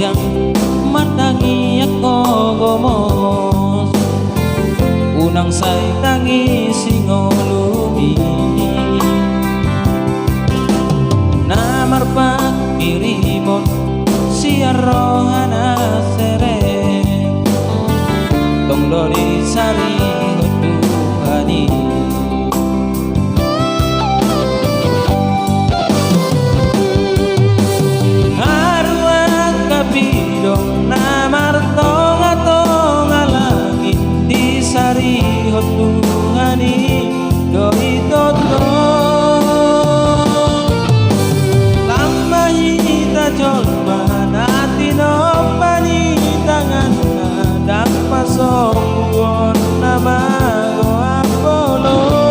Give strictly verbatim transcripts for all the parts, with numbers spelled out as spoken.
Martangiang ho gomos, unang sai tangisi ngolumi. Na marpanghirimon sian roha na serep, tong do disarihon Tuhan i. Haru angka pidong na martongatonga langit disarihon Tuhan i do i tongtong. Lam ma hita jolma na tinompa ni tanganna, ndang pasombuon na mago apolong.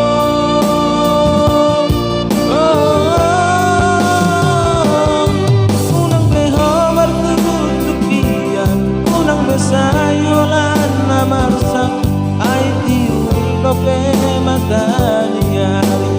Unang be ho martutup hian, unang be sai holan na marsak, ai tiur dope mataniari.